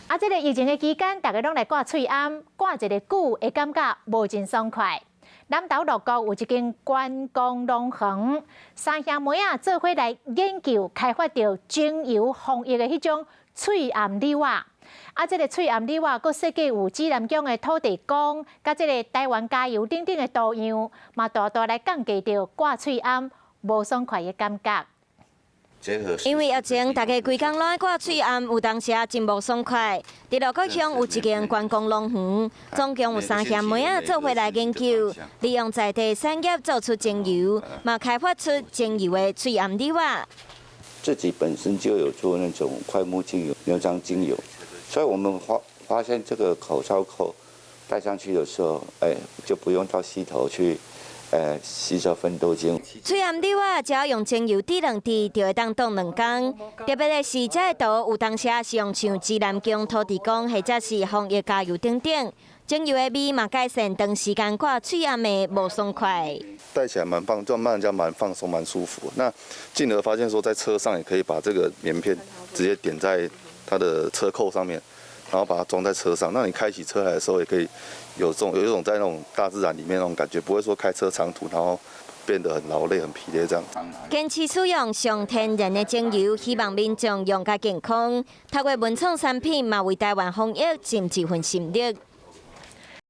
啊，這个疫情的期間，大家攏來掛喙罨，掛一个久會感覺無真爽快。南投鹿谷有一間觀光農園，三兄妹仔做伙來研究開發著精油防疫的彼種喙罨橐仔。啊，這个喙罨橐仔閣設計有指南宮的土地公，佮這个台灣加油等等的圖樣，嘛大大來降低著掛喙罨無爽快的感覺。因為疫情，大家規工攏愛掛喙罨，有當時真無爽快。佇鹿谷鄉有一間觀光農園，總共有三兄妹仔做伙來研究，利用在地產業做出精油，嘛開發出精油的喙罨橐仔。自己本身就有做那種檜木精油、牛樟精油，所以我們發現這個口罩扣戴上去的時候，哎，就不用到溪頭去。吸收芬多精。喙罨橐仔只要用精油滴兩滴，就會當擋兩工。特別的是，這个圖有當時是用像指南宮土地公，或者是防疫加油等等，精油的味嘛改善長時間掛喙罨的無爽快。戴起來蠻放，就讓人家蠻放鬆、蠻舒服。那進而發現說，在車上也可以把這個棉片直接點在它的車扣上面，然後把它裝在車上。那你開起車來的時候，也可以有一種在那種大自然裡面那種感覺，不會說開車長途然後變得很勞累、很疲累這樣。堅持使用上天然的精油，希望民眾用較健康。透過文創產品，嘛為台灣防疫盡一份心力。